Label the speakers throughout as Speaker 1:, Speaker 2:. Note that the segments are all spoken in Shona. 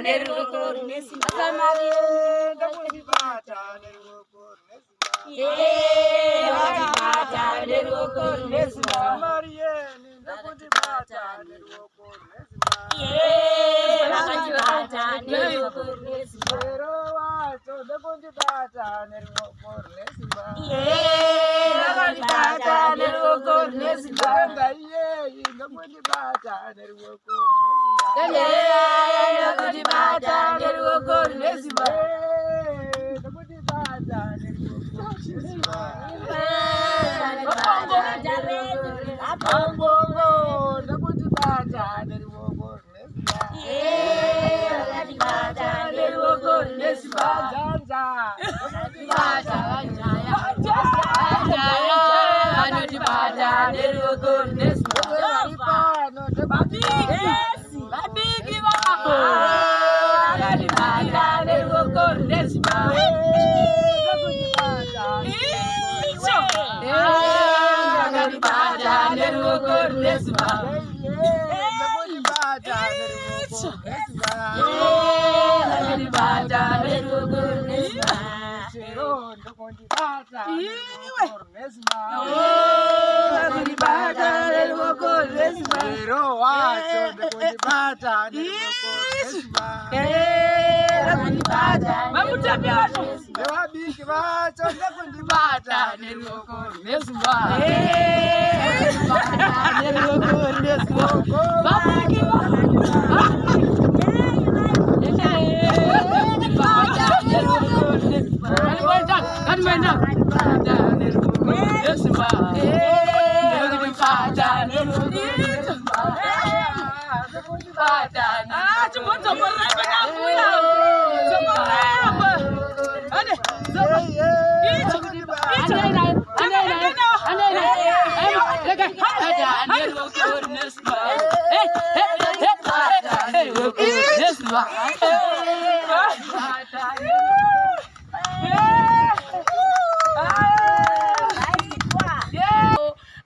Speaker 1: neruoko rune simba.
Speaker 2: Ndakundibata neruoko rune simba.
Speaker 1: Vakandibata neruoko rune simba.
Speaker 2: Samarieni ndakundibata neruoko rune simba.
Speaker 1: Vakandibata neruoko rune simba.
Speaker 2: Chero wacho ndakundibata neruoko rune simba.
Speaker 1: Vakandibata neruoko rune simba.
Speaker 2: Ndenda iyeyi ndakundibata neruoko rune simba.
Speaker 1: Ndakundibata neruoko rune simba.
Speaker 2: Ndakundibata neruoko rune simba. Angongo ndakundibata neruoko rune simba.
Speaker 1: Vakandibata neruoko rune simba.
Speaker 2: Janja
Speaker 1: Vanotibata vanotibata neruoko rune simba.
Speaker 2: Pano ndakundibata
Speaker 1: Vabiki vavo vakandibata neruoko rune simba.
Speaker 2: Ndakundibata
Speaker 1: Icho vakandibata neruoko rune simba.
Speaker 2: Ndakundibata neruoko rune simba.
Speaker 1: Vakandibata neruoko rune simba.
Speaker 2: Chero ndakundibata neruoko rune simba.
Speaker 1: Vakandibata neruoko rune simba.
Speaker 2: Chero wacho ndakundibata neruoko rune simba.
Speaker 1: Vakandibata
Speaker 3: Vamutape vacho.
Speaker 2: Nevabiki vacho ndakundibata neruoko rune simba.
Speaker 1: neruoko rune simba. Vabiki
Speaker 3: Ah, chimbodzokorera panambuya. Dzokorera apa. Ane,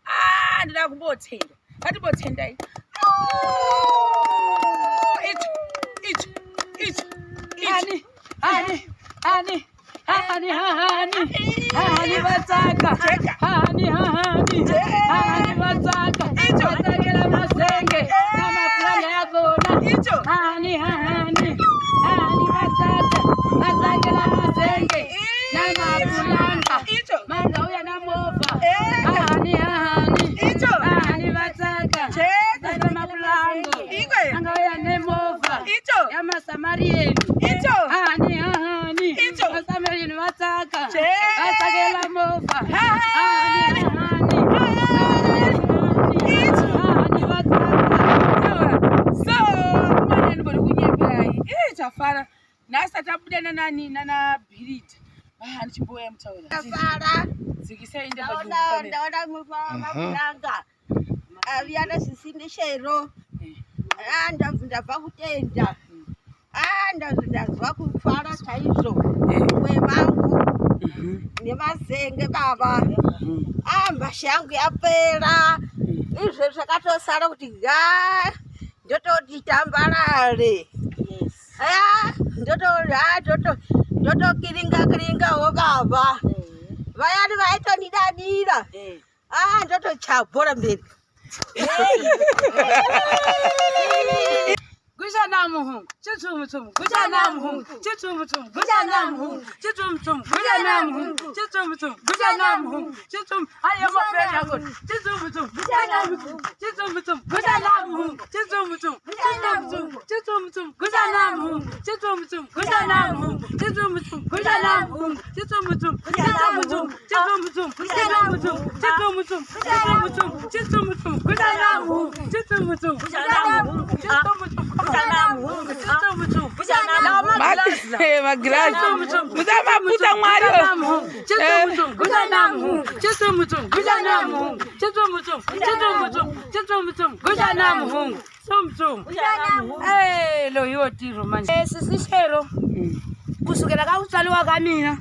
Speaker 3: Ah, ndida kumbotenda. Ngatimbotendai. Icho, icho, icho, icho.
Speaker 4: Hani, hani, hani, hani, hani vatsaka.
Speaker 3: Cheka.
Speaker 4: Hani, hani, hani vatsaka.
Speaker 3: Icho.
Speaker 4: Vatsakela mazenge namapulanga yakona.
Speaker 3: Icho.
Speaker 4: Hani, hani, hani vatsaka. Vatsakela mazenge namapulanga.
Speaker 3: Icho.
Speaker 4: Mangauya namovha.
Speaker 3: Eh.
Speaker 4: Hani, hani,
Speaker 3: Icho.
Speaker 4: hani vatsaka.
Speaker 3: Cheka.
Speaker 4: Vatsakela mapulango.
Speaker 3: Ikwe.
Speaker 4: Angauya nemovha.
Speaker 3: Icho.
Speaker 4: Yamasamariyeni.
Speaker 3: Icho.
Speaker 4: Hani hani.
Speaker 3: Icho.
Speaker 4: Vasamariyeni vatsaka.
Speaker 3: Che.
Speaker 4: Vatsakela movha.
Speaker 3: Hani.
Speaker 4: Hani hani.
Speaker 3: Icho.
Speaker 4: Hani vatsaka.
Speaker 3: So, kumana ndibona kunyeperai. Eh, chafara. Nhasi tabuda nanani nana Bhiridha. Ah, ndichimboya mutaura.
Speaker 5: Tafara,
Speaker 3: Dzikisai inde
Speaker 5: ndaona
Speaker 3: padhuku.
Speaker 5: ndaona mapuranga aviya nesisindishero. Ah, ndabva kutenda. Ah, ndazwa kufara chaizvo kwevangu nemazenge baba. Ah, mbasha yangu yapera. Izvo zvakatosara kuti ga ndototi tambarare. Ah, ndoto ah, ndoto ndotokiringa kiringawo baba. Vayani vaitondidadira. Ah, ndotochaya bhora mberi.
Speaker 4: Gushana chitsumutsumu, gushana muhungu, chitsumutsumu, gushana muhungu, chitsumutsumu, gushana muhungu, chitsumutsumu, gushana muhungu, chitsum, ayo mafriend yako, chitsumutsumu, gushana muhungu, chitsumutsumu, gushana muhungu, chitsumutsumu, chitsumutsumu, chitsumutsumu, gushana muhungu, chitsumutsumu, gushana muhungu, chitsumutsumu, gushana muhungu, chitsumutsumu, chitsumutsumu, chitsumutsumu, chitsumutsumu, chitsumutsumu, chitsumutsumu, chitsumutsumu, gushana muhungu, chitsumutsumu, gushana muhungu, chitsumutsumu,
Speaker 3: Magirazi. Musamaputa mwari.
Speaker 4: Lo yiwo tiro manje sisishero kusukela ka ku tswariwa ka mina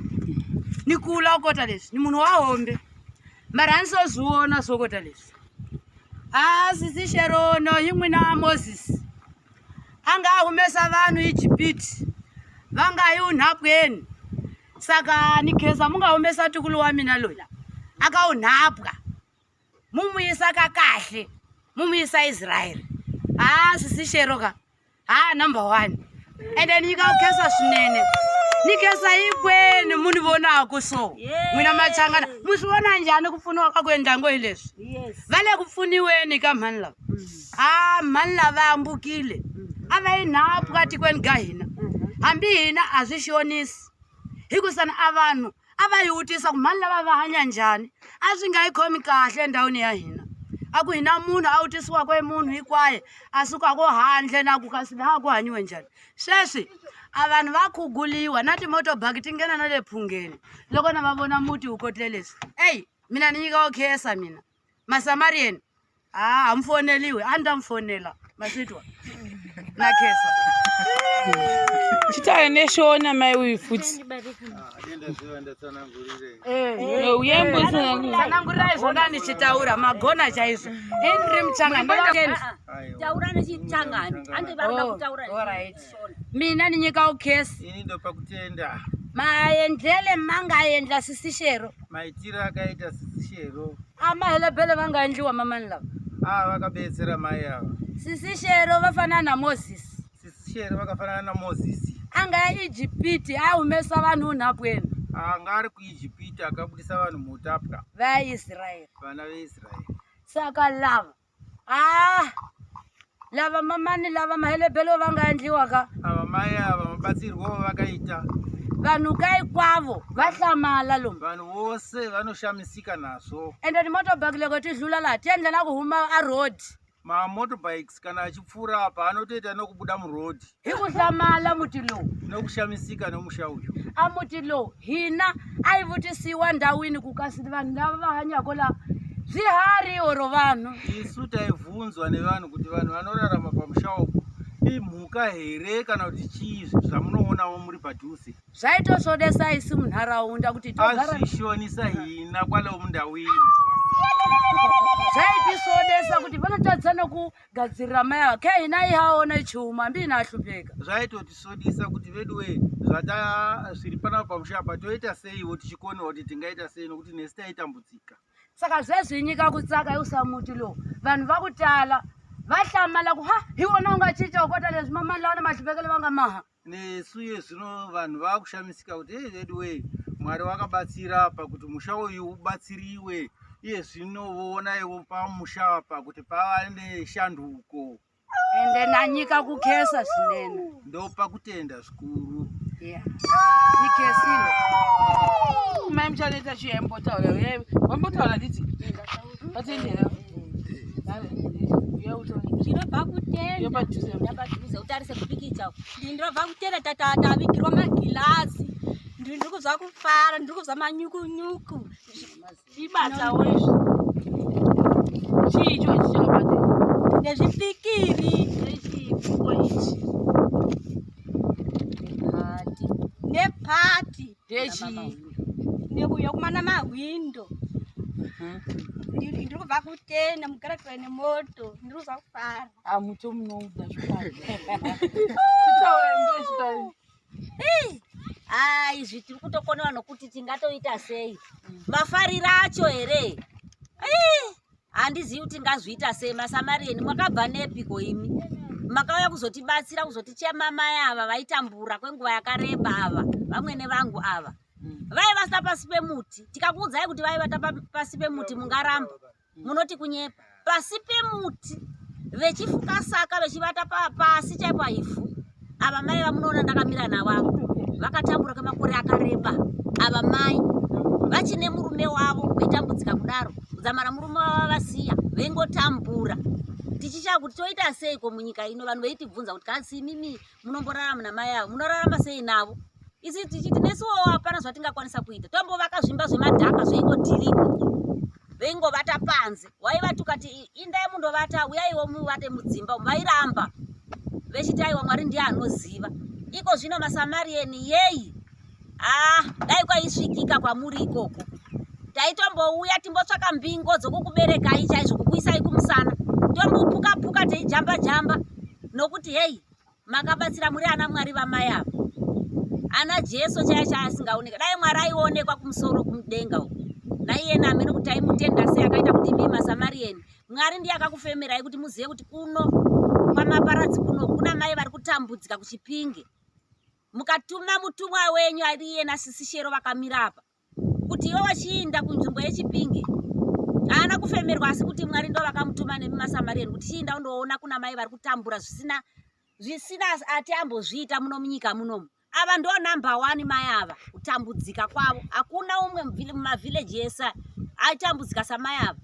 Speaker 4: ni kula u kota leswi ni munhu wa hombe mara a ni so swi vona swo kota leswi a sisishero no hi n'wina Moses. A nga humesa vanhu Ijipiti va nga yi unhapweni. Saka ni khensa mu nga humesa ntukulu wa mina loyi a ka unhapwa mu mu yisa ka kahle mu mu yisa Israel. Ha sisi Shero ka ha number 1. Ende ni nyika ku khensa swinene. Ni khensa hinkwenu mu ni vonaku so. N'wina machangana mu swi vona njhani ku pfuniwa ka ku endla ngo hi leswi? Va le ku pfuniweni ka mhani lava. A mhani lava va hambukile. A va yi nhapwa tikweni ka hina. Hambi hina a swi xonisi. Hikusa ni a vanhu a va hi vutisa ku mhani lava va hanya njhani. A swi nga yi khomi kahle endhawini ya hina. A ku hina munhu a vutisiwaka hi munhu hinkwaye a sukaka handle na ku kasi laha ku hanyiwe njhani. Sweswi a vanhu va khuguliwa na timotobaki ti nghena na le phungeni loko na va vona muti wu kotile leswi. Eyi mina ni nyika ku khensa mina. Masamarian ha mi foneliwe a ni ta mi fonela ma swi twa na khensa.
Speaker 3: Chitaure neshona mai uyu futi.
Speaker 4: Tsanangurirai zvona ndichitaura magona chaizvo. Ini ndiri muchangani.
Speaker 6: Taura nechichangani. Handi varikuda kutaura.
Speaker 4: All right. Mina ni nyika ukhesi.
Speaker 2: Ini ndopa kutenda.
Speaker 4: Maendlele mangaendla sisi Shero.
Speaker 2: Maitiro akaita sisi Shero.
Speaker 4: Amahelebele vangaendliwa mamani lava.
Speaker 2: Ah, vakabetsera mai ava.
Speaker 4: Sisi Shero vafanana na Moses.
Speaker 2: Sisi Shero vakafanana na Moses.
Speaker 4: Anga ya Ijipiti ahumesa vanhu unhapweni.
Speaker 2: Anga ari kuIjipiti akabudisa vanhu muutapwa.
Speaker 4: VaIsraeri.
Speaker 2: Vana veIsraeri.
Speaker 4: Saka lava ah lava mamani lava mahelebelo va nga endliwa ka
Speaker 2: ava mai ava mabatsirwo vakaita
Speaker 4: vanhu ka hinkwavo va hlamala lomu
Speaker 2: vanhu vose vanoshamisika nazvo
Speaker 4: ende timotobhaki loko ti dlula laha ti endla na ku huma a road
Speaker 2: mamotorbikes kana achipfuura apa anotoita nokubuda muroad
Speaker 4: hi ku hlamala muti lowu
Speaker 2: nokushamisika nomusha uyu
Speaker 4: a muti lowu hina a yi vutisiwa ndhawini ku kasi vanhu lava va hanyaka laha swiharhi oro vanhu
Speaker 2: isu taibvunzwa nevanhu kuti vanhu vanorarama pamusha uku imhuka here kana kuti chii zvamunoonawo muri padhuze
Speaker 4: zvaitosvodesa isi munharaunda kuti togara
Speaker 2: azvishonisa hina kwalewo mundau ino
Speaker 4: zvaitisvodesa kuti vanotadza nokugadzirira mai ava ke hina ihaona ichiuma hambi ina ahlupeka
Speaker 2: zvaitotisodisa kuti veduwe zvata zviri panapa pamusha apa toita seiwo tichikonewa kuti tingaita sei nokuti nesu taitambudzika
Speaker 4: saka zvezvinyika kutsaka iusamuti lowu vanhu va ku tala va hlamala ku ha hi wona u nga cinca u kota leswi mamani lawa na mahlupekelo va nga maha
Speaker 2: nesu iye zvino vanhu vakushamisika kuti ei veduwe mwari wakabatsira apa kuti musha uyu ubatsiriwe iye zvino voonaiwo pamusha apa kuti pava neshanduko
Speaker 4: ende nanyika kukhesa swinene
Speaker 2: ndopa kutenda zvikuru
Speaker 4: yeah. nikhesile
Speaker 3: Mai muchaneta chiyembotaura. Wambotaura nditi. Vatendera.
Speaker 6: Ndinobva kutenda. Yapadhuze utarise kupikicha. Ndinobva kutenda tavigirwa magilazi. Ndiri kuzwa kufara, ndiri kuzwa manyukunyuku.
Speaker 3: Ibatawo izvi. Chii icho ichi chakabata?
Speaker 6: Nezvipikiri.
Speaker 3: Nechipfuko ichi.
Speaker 6: Nepati.
Speaker 3: Ndechii?
Speaker 6: Yokumana mahwindo. Ndiri kubva kutenda mugarakira nemoto. Ndiri kuzwa kufara.
Speaker 3: Amuto munouda zvokwadi. Titaure ndechitaure.
Speaker 6: Ah, izvi tiri kutokonewa nokuti tingatoita sei mafariro acho here handizivi kuti tingazviita sei masamarieni mwakabva nepiko imi makauya kuzotibatsira kuzotichema mai ava vaitambura kwenguva yakareba ava vamwene vangu ava vaivata pasi pemuti tikakuudzai kuti vaivata pasi pemuti mungaramba munoti kunyepa pasi pemuti vechifuka saka vechivata pasi chaipo ivhu ava mai vamunoona ndakamira navo ava vakatambura kwemakore akareba ava mai vachine murume wavo veitambudzika kudaro kudzamara murume wavo vasiya veingotambura tichichaya kuti toita seiko munyika ino vanhu veitibvunza kuti kasi imimi munomborarama namai avo munorarama sei navo isi tichiti nesuwo hapana zvatingakwanisa kuita tombovaka zvimba zvemadhaka zveingodhirika veingovata panze waiva tukati indai mundovata uyaiwo muvate mudzimba vairamba vechiti aiwa mwari ndiye anoziva iko zvino masamarieni yei ah dai kwaisvikika kwamuri ikoko taitombouya timbotsvaka mbingo dzokukuberekai chaizvo kukuisai kumusana tombopuka puka teijamba jamba nokuti hei Makabatsira muri ana Mwari vamai ava. Ana Jesu chaya chaasingaoneka. Dai Mwari aionekwa kumusoro kumudenga uko. Naiyena amene kuti taimutenda sei akaita kuti imi maSamarieni. Mwari ndiye akakufemerai kuti muzive kuti kuno kwamaparadzi kuno kuna mai vari kutambudzika kuChipinge. Mukatuma mutumwa wenyu ari iyena sisi Shero vakamira apa. Kuti iwe wachiinda kunzvimbo yeChipinge. Haana kufemerwa asi kuti Mwari ndo vakamutuma nemi maSamarieni kuti chiinda undoona kuna mai vari kutambura zvisina zvisina ati ambozviita muno munyika munomu. Ava ndo number 1 mai ava kutambudzika kwavo. Hakuna umwe mumavillage ese aitambudzika samai ava.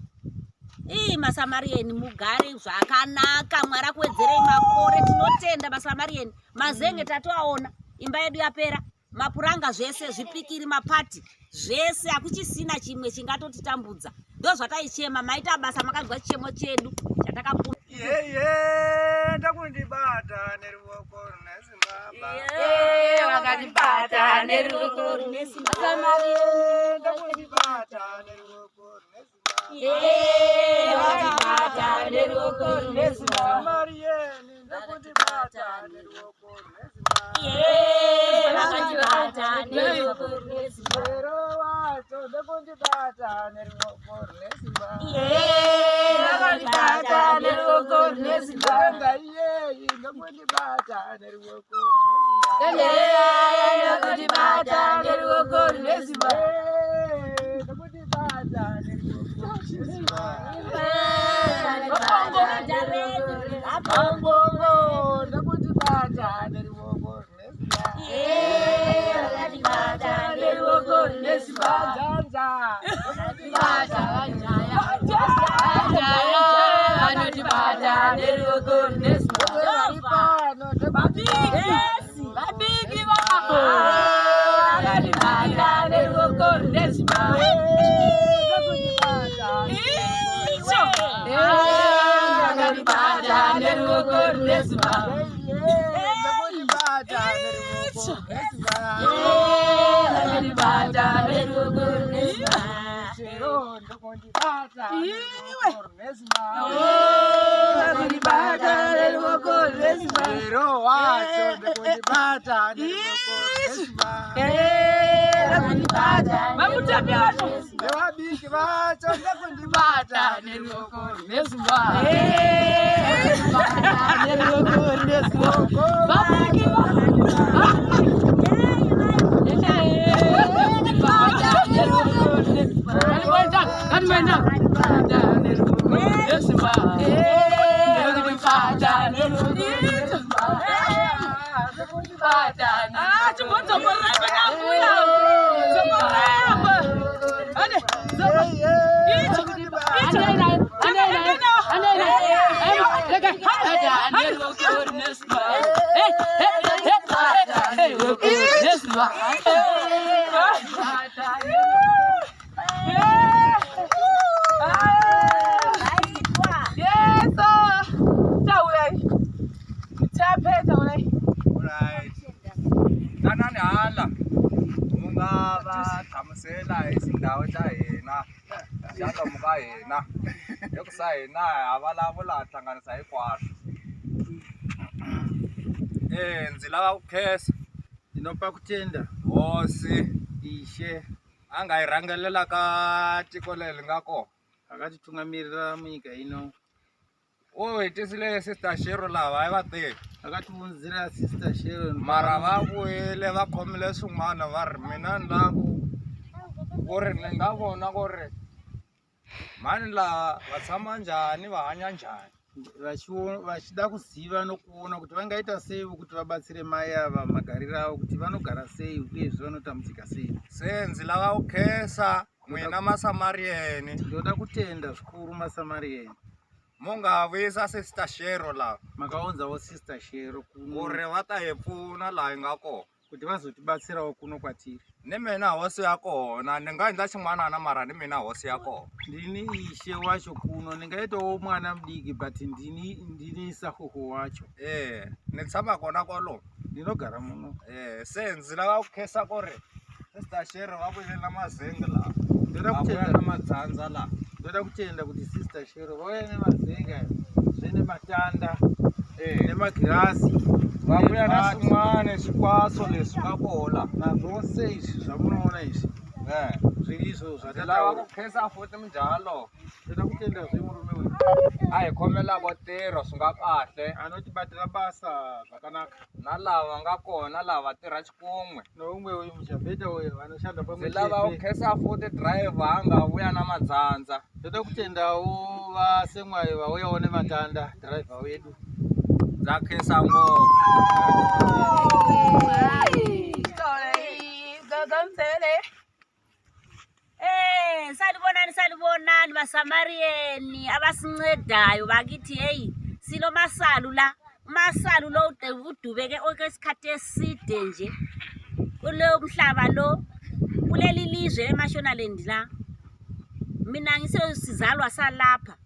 Speaker 6: Ii maSamarieni mugare zvakanaka, Mwari akuwedzerei makore. Tinotenda maSamarieni. Mazenge tatoaona, imba yedu yapera, mapuranga zvese, zvipikiri, mapati zvese, hakuchisina chimwe chingatotitambudza. Ndo zvataichema, maita basa, makanzwa chichemo chedu chatakakuma.
Speaker 7: Yeye, ndakundibata neruoko rune simba.
Speaker 1: Yeye, wakandibata neruoko rune simba.
Speaker 7: Ndakundibata neruoko rune simba.
Speaker 1: Yeye, wakandibata neruoko rune simba.
Speaker 7: Marieni, ndakundibata neruoko rune simba.
Speaker 1: Yeye, wakandibata neruoko rune simba.
Speaker 7: Chero wacho, ndakundibata neruoko rune simba.
Speaker 1: Yeye, wakandibata neruoko rune simba.
Speaker 7: Ndanga iyeyi, ndakundibata neruoko rune simba.
Speaker 1: Yeye, wakandibata neruoko rune simba.
Speaker 7: Yeye, ndakundibata neruoko rune simba. Angongo, ndakundibata neruoko rune simba.
Speaker 1: Yeye, wakandibata neruoko rune simba.
Speaker 7: Janja, ndakundibata.
Speaker 1: Vanotibata neruoko rune simba.
Speaker 7: Vari pano, ndakundibata.
Speaker 1: Vabiki vako vakatibata neruoko rune simba.
Speaker 7: Ndakundibata.
Speaker 1: Vakatibata neruoko rune simba.
Speaker 7: Ndakundibata neruoko rune simba.
Speaker 1: Vakatibata neruoko rune simba.
Speaker 7: Chero, ndakundibata neruoko rune simba.
Speaker 1: Vakatibata neruoko rune simba.
Speaker 7: Chero wacho, ndakundibata neruoko rune simba.
Speaker 1: Vakatibata
Speaker 4: Vamutapi vacho.
Speaker 7: Nevabiki vacho, ndakundibata neruoko rune simba.
Speaker 1: neruoko rune simba.
Speaker 4: Vabiki vacho. Ah, chimbodzokorera panambuya. Dzokorera apa. Ane, Yeso. Taurai. Tapedza urai.
Speaker 7: Right. Tanani hala mu nga va hlamusela hi tindhawu ta hina xa lomu ka hina hikusa hina ha vulavula ha hlanganisa hinkwaswo. Ndzi lava ku khensa
Speaker 2: Ndinopa kutenda
Speaker 7: hosi
Speaker 2: Ishe
Speaker 7: a nga hi rhangelela ka tiko leri nga kona.
Speaker 2: Akatitungamirira munyika ino.
Speaker 7: U hi tisile Sister Shero lava a va tivi.
Speaker 2: Akatiunzira Sister Shero.
Speaker 7: Mara va vuyile va khomile swin'wana va ri mina ni lava ku ri ni nga vona ku ri mhani lava va tshama njhani va hanya njhani.
Speaker 2: Vachida kuziva nokuona kuti vangaita sei kuti vabatsire mai ava magariro avo kuti vanogara sei uyezve vanotambudzika sei.
Speaker 7: Se ndzi lava ku khensa n'wina maSamarieni.
Speaker 2: Ndinoda kutenda zvikuru maSamarieni.
Speaker 7: Mu nga vuyisa Sister Shero lava.
Speaker 2: Makaunzawo Sister Shero kuno.
Speaker 7: Ku ri va ta hi pfuna laha hi nga kona.
Speaker 2: Kuti vazotibatsirawo kuno kwatiri.
Speaker 7: Ni mina hosi ya kona, ni nga endla xin'wanana mara ni mina hosi ya kona.
Speaker 2: Ndini ishe wacho kuno, ndingaitawo mwana mudiki but ndini sahoho wacho.
Speaker 7: Ni tshama kona kwalomu.
Speaker 2: Ndinogara muno.
Speaker 7: Se ndzi lava ku khensa ku ri Sister Shero va vuyile na mazenga laha.
Speaker 2: Ndoda
Speaker 7: Va vuya
Speaker 2: kutenda.
Speaker 7: na madzandza laha.
Speaker 2: Ndoda kutenda kuti Sister Shero vauya nemazenga zve nematanda. Nemagirasi.
Speaker 7: Vavuya na swin'wana swikwaso leswi nga kola.
Speaker 2: Nazvose izvi zvamunoona izvi zviri izvo
Speaker 7: Ndzi lava
Speaker 2: zvatataura.
Speaker 7: ku khensa futi minjhalo.
Speaker 2: Toda kutendazve murume uyu.
Speaker 7: A hi khomela vo tirha swi nga kahle.
Speaker 2: Anotibatira basa zvakanaka.
Speaker 7: Na lava nga kona lava tirha xikun'we.
Speaker 2: Noumwe uyu muchabheta uyu vanoshanda pamwe
Speaker 7: Ndzi lava ku
Speaker 2: chete.
Speaker 7: khensa futi driver a nga vuya na madzandza.
Speaker 2: Toda kutendawo vasemwayo vauyawo nematanda, dhiraivha wedu.
Speaker 7: Ndza khensa ngopfu.
Speaker 3: Gogo Msele.
Speaker 6: Salibonani, salibonani baSamariyeni abasincedayo bakithi. Hey, silo Masalu la. UMasalu lo udubeke okwesikhathi eside nje kulo mhlaba lo, kuleli lizwe eMashonaland la. Mina ngisesizalwa salapha.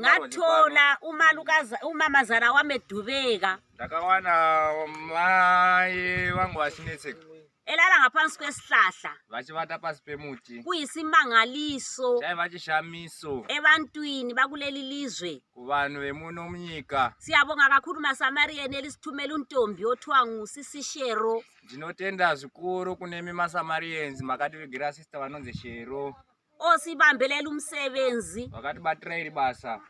Speaker 6: Ngathola umalukaza, umamazala wami edubeka.
Speaker 7: Ndakawana mai vangu vachinetseka.
Speaker 6: Elala ngaphansi kwesihlahla.
Speaker 7: Vachivata pasi pemuti.
Speaker 6: Kuyisimangaliso
Speaker 7: Chaiva chishamiso
Speaker 6: ebantwini bakuleli lizwe.
Speaker 7: Kuvanhu vemuno munyika.
Speaker 6: Siyabonga kakhulu maSamariyeni elisithumela untombi othiwa nguSisishero.
Speaker 7: Ndinotenda zvikuru kunemi maSamarians makativigira sister vanonzi Shero.
Speaker 6: Osibambelela umsebenzi.
Speaker 7: Vakatibatira iri basa.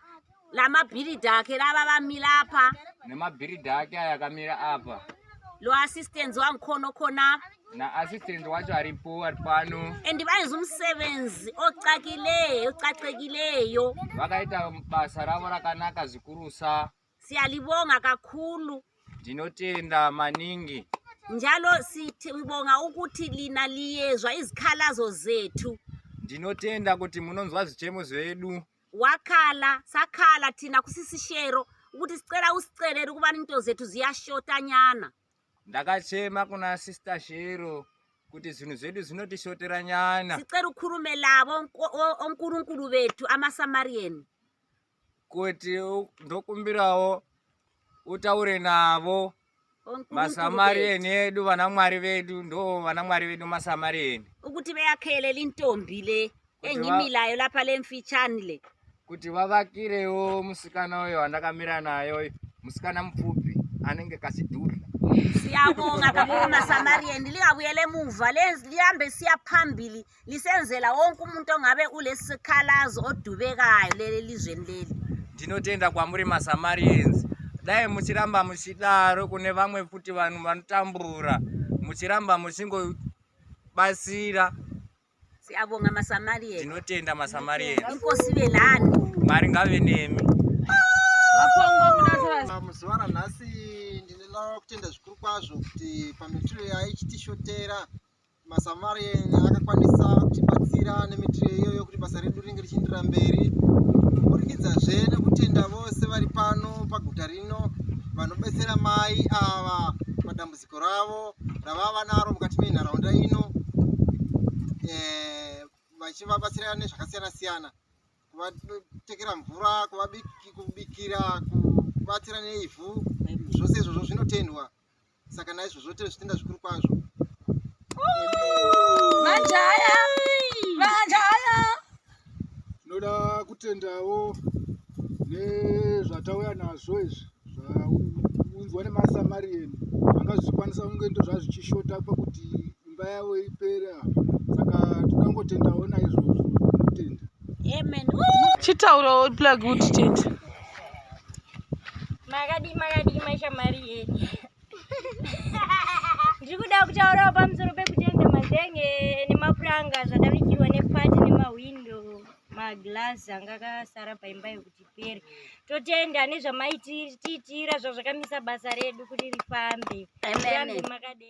Speaker 6: Lamabhilidi akhe laba bami lapha.
Speaker 7: Nemabhiridha ake aya akamira apa.
Speaker 6: Lo assistance wangikhona khona.
Speaker 7: Naassistant wacho aripo, ari pano.
Speaker 6: And bayenza umsebenzi ocakileyo, ocacekileyo.
Speaker 7: Vakaita basa ravo rakanaka zvikurusa.
Speaker 6: Siyalibonga kakhulu.
Speaker 7: Ndinotenda maningi.
Speaker 6: Njalo sibonga ukuthi lina liyezwa izikhalazo zethu.
Speaker 7: Ndinotenda kuti munonzwa zvichemo zvedu.
Speaker 6: Wakhala, sakhala thina kusisishero ukuthi sicela usicelele ukubana into zethu ziyashotanyana.
Speaker 7: Ndakachema kuna Sister Shero kuti zvinhu zvedu zvinotishotera nyana.
Speaker 6: Sicela ukhulume labo onkulunkulu bethu amaSamariyeni.
Speaker 7: Kuti ndokumbirawo utaure navo.
Speaker 6: Onkulunkulu
Speaker 7: MaSamariyeni edu, vana Mwari vedu, ndo vana Mwari vedu maSamariyeni.
Speaker 6: Ukuthi beyakhelele intombi le
Speaker 7: Kuti
Speaker 6: engimilayo lapha lemfitshane le.
Speaker 7: Kuti vavakirewo musikana uyo wandakamira nayo, musikana mupfupi anenge kasidhudla.
Speaker 6: Siyabonga kakhulu maSamariyeni, lingabuyele emuva, lihambe siya phambili lisenzela wonke umuntu ongabe ulesikhalazo odubekayo leli lizweni leli.
Speaker 7: Ndinotenda kwamuri maSamarians, dai muchiramba muchidaro kune vamwe futi vanhu vanotambura, muchiramba muchingobatsira.
Speaker 6: Siyabonga maSamariyeni.
Speaker 7: Ndinotenda maSamariyeni.
Speaker 6: Inkosi ibe lani.
Speaker 7: Mwari ngave nemi.
Speaker 3: Vapongo munotora.
Speaker 8: Muzuva ranhasi ndinoda kutenda zvikuru kwazvo kuti pamitiro yaichitishotera, maSamarian akakwanisa kutibatsira nemitiro iyoyo kuti basa redu ringe richiendera mberi. Kuburikidzazve nekutenda vose vari pano paguta rino vanobetsera mai ava padambudziko ravo ravava naro mukati menharaunda ino, vachivabatsira nezvakasiyana siyana, kuvatekera mvura, kubikira, kubatsira neivhu. Zvose izvozvo zvinotendwa, saka naizvozvo tozvitenda zvikuru kwazvo.
Speaker 3: Manjaya, manjaya.
Speaker 9: Tinoda kutendawo nezvatauya nazvo izvi zvaunzwa nemaSamariyeni, zvanga zvichikwanisa kunge ndo zvazvichishota pakuti imba yavo ipere. Saka toda kungotendawo naizvozvo, tinotenda.
Speaker 6: Amen.
Speaker 3: Chitaurawo plug kuti tende.
Speaker 10: Makadi, makadi mashamari yedu. Ndiri kuda kutaurawo pamusoro pekutenda mazenge nemapuranga zvadavikirwa nepati nemahwindo maglazi anga akasara paimba yekuti pere. Totenda nezvamaitiitira zvazvakamisa basa redu kuti rifambe.
Speaker 6: Amen.
Speaker 10: Rirambe makadero.